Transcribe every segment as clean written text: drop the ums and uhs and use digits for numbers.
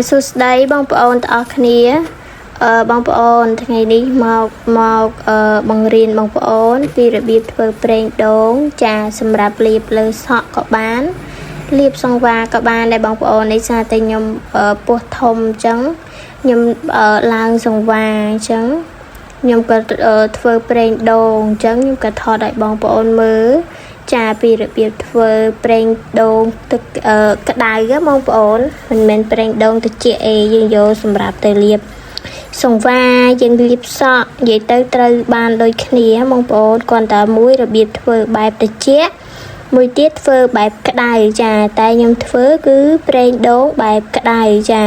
សួស្តីបងប្អូនទាំងអស់គ្នាបងប្អូនថ្ងៃនេះមកមកអឺបង្រៀនបងប្អូន ពីរបៀបធ្វើប្រេងដូង ចាសម្រាប់លាបលើសក់ក៏បានលាបសង្វាក៏បានដែរបងប្អូននេះសារតែខ្ញុំពោះធំអញ្ចឹងខ្ញុំឡើងសង្វាអញ្ចឹងខ្ញុំក៏ធ្វើប្រេងដូងអញ្ចឹងខ្ញុំក៏ថតឲ្យបងប្អូនមើលចាពីរបៀបធ្វើប្រេងដូងទឹកក្តៅបងប្អូនមិនមែនប្រេងដូងត្រជាក់អេយើងយកសម្រាប់ទៅលាបសង្វាយើងលាបសក់និយាយទៅត្រូវបានដូចគ្នាបងប្អូនគ្រាន់តែមួយរបៀបធ្វើបែបត្រជាក់មួយទៀតធ្វើបែបក្តៅចាតែខ្ញុំធ្វើគឺប្រេងដូងបែបក្តៅចា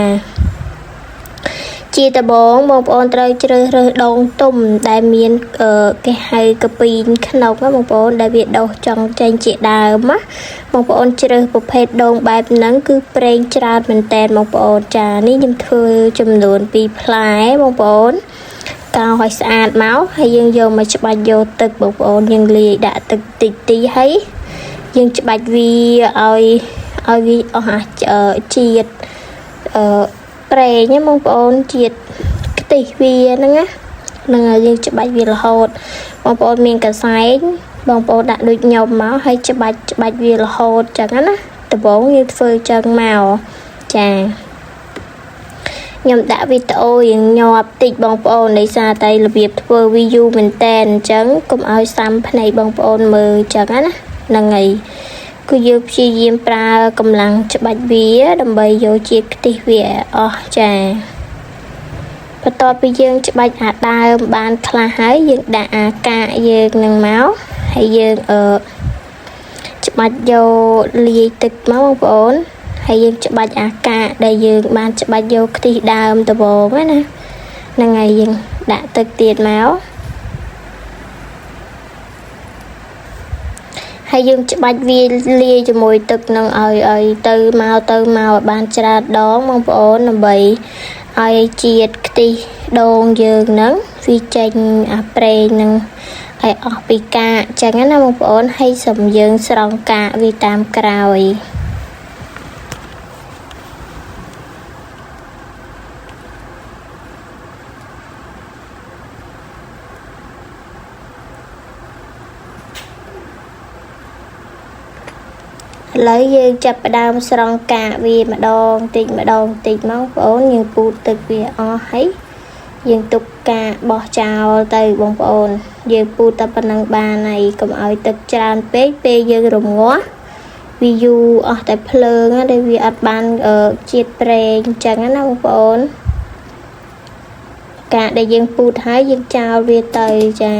ជាដំបូងបងប្អូនត្រូវជ្រើសរើសដូងទុំដែលមានគេហៅកាពីនក្នុងណាបងប្អូនដែលវាដុះចង់ចេញជាដើមណាបងប្អូនជ្រើសប្រភេទដូងបែបហ្នឹងគឺប្រេងច្រើនមែនតើបងប្អូនចានេះខ្ញុំធ្វើចំនួន2ផ្លែបងប្អូនកោឲ្យស្អាតមកហើយយើងយកមកច្បាច់យកទឹកបងប្អូនយើងលាយដាក់ទឹកតិចតិចហើយយើងច្បាច់វាឲ្យវាអស់ជាតិអឺប្រេងណាបងប្អូនជាតិខ្ទិះវាហ្នឹងណានឹងយើងច្បាច់វារហូតបងប្អូនមានកសែងបងប្អូនដាក់ដូចខ្ញុំមកហើយច្បាច់វារហូតចឹងណាដំបូងយើងធ្វើចឹងមកចាខ្ញុំដាក់វីដេអូរៀងញាប់តិចបងប្អូនដោយសារតែរបៀបធ្វើវាយូរមែនតើអញ្ចឹងកុំឲ្យសាំភ្នែកបងប្អូនមើលចឹងណាហ្នឹងហើយគឺយើងព្យាយាមប្រើកម្លាំងច្បាច់វាដើម្បីយកជាតិខ្ទិះវាអស់ចាបន្ទាប់ពីយើងច្បាច់អាដើមបានខ្លះហើយយើងដាក់អាកាកយើងនឹងមកហើយយើងច្បាច់យកលាយទឹកមកបងប្អូនហើយយើងច្បាច់អាកាកដែលយើងបានច្បាច់យកខ្ទិះដើមដំបូងណាហ្នឹងហើយយើងដាក់ទឹកទៀតមកហើយយើងច្បាច់វាលាយជាមួយទឹកនឹងឲ្យទៅមកទៅមកឲ្យបានច្រើនដងបងប្អូនដើម្បីឲ្យជាតិខ្ទិះដូងយើងហ្នឹងវាចេញអាប្រេងហ្នឹងឲ្យអស់ពីកាកចឹងណាបងប្អូនហើយសំយើងស្រង់កាកវាតាមក្រោយឥឡូវយើងចាប់ផ្ដើមស្រង់កាកវាម្ដងតិចម្ដងតិចមកបងប្អូនយើងពូតទឹកវាអស់ហើយយើងទុកកាកបោះចោលទៅបងប្អូនយើងពូតតែប៉ុណ្ណឹងបានហើយកុំឲ្យទឹកច្រើនពេកពេលយើងរងាស់វាយូរអស់តែភ្លើងដែលវាអត់បានជាតិប្រេងអញ្ចឹងណាបងប្អូនកាកដែលយើងពូតហើយយើងចោលវាទៅចា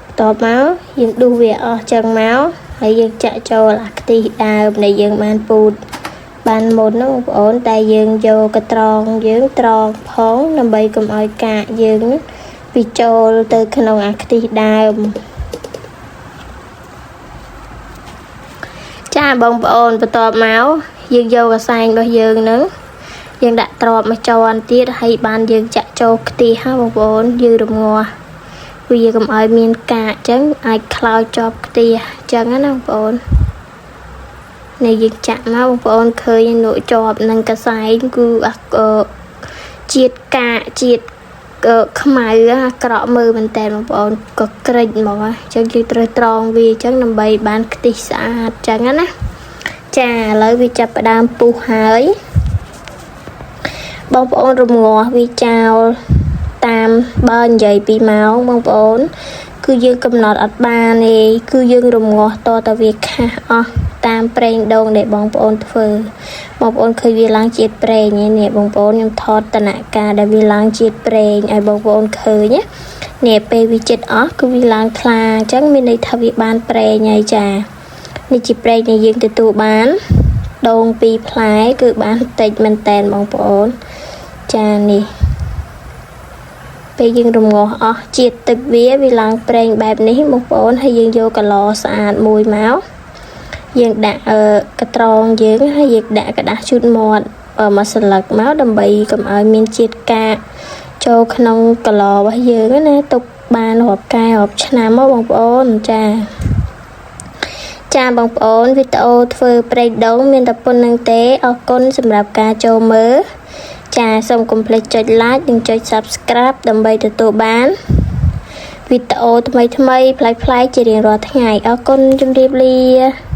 បន្ទាប់មកយើងដួសវាអស់ចឹងមកហើយយើងចាក់ចូលអាខ្ទិះដើមដែលយើងបានពូតបានមុនណាបងប្អូនតែយើងយកកត្រងយើងត្រងផងដើម្បីកុំឲ្យកាកយើងវាចូលទៅក្នុងអាខ្ទិះដើមចាបងប្អូនបន្ទាប់មកយើងយកកសែងរបស់យើងហ្នឹងយើងដាក់ទ្របមួយជាន់ទៀតហើយបានយើងចាក់ចូលខ្ទិះហ่าបងប្អូនយើងរងាស់វាកុំឲ្យមានកាកចឹងអាចខ្លោចជាប់ខ្ទិះចឹងណាបងប្អូននេះយើងចាក់មកបងប្អូនឃើញលក់ជាប់នឹងកសែងគឺជាតិកាកជាតិខ្មៅអាក្រក់មើលមែនតើបងប្អូនក៏ក្រិចហ្មងអញ្ចឹងយើងត្រូវត្រងវាអញ្ចឹងដើម្បីបានខ្ទិះស្អាតចឹងណាចាឥឡូវវាចាប់ផ្ដើមពុះហើយបងប្អូនរងាស់វាចោលតាមបើនិយាយពីម៉ោងបងប្អូនគឺយើងកំណត់អត់បានទេគឺយើងរងាស់តតែវាខាស់អស់តាមប្រេងដូងដែលបងប្អូនធ្វើបងប្អូនឃើញវាឡើងជាតិប្រេងនេះបងប្អូនខ្ញុំថតតនការដែលវាឡើងជាតិប្រេងឲ្យបងប្អូនឃើញណានេះពេលវាចិត្តអស់គឺវាឡើងថ្លាអញ្ចឹងមានន័យថាវាបានប្រេងហើយចានេះជាប្រេងដែលយើងទទួលបានដូងពីរផ្លែគឺបានតិចមែនតែនបងប្អូនចានេះពេលយើងរងាស់អស់ជាតិទឹកវាឡើងប្រេងបែបនេះបងប្អូនហើយយើងយកកឡស្អាតមួយមកយើងដាក់កត្រងយើងហើយយើងដាក់ក្រដាសជូតមាត់មួយស្លឹកមកដើម្បីកុំឲ្យមានជាតិកាកចូលក្នុងកឡរបស់យើងណាទុកបានរាប់ខែរាប់ឆ្នាំមកបងប្អូនចា ចាបងប្អូនវីដេអូធ្វើប្រេងដូងមានតែប៉ុណ្្នឹងទេអរគុណសម្រាប់ការចូលមើលចាសូមកុំភ្លេចចុច like និងចុច Subscribe ដើម្បីទទួលបានវីដេអូថ្មីៗប្លែកៗជារៀងរាល់ថ្ងៃអរគុណជម្រាបលា។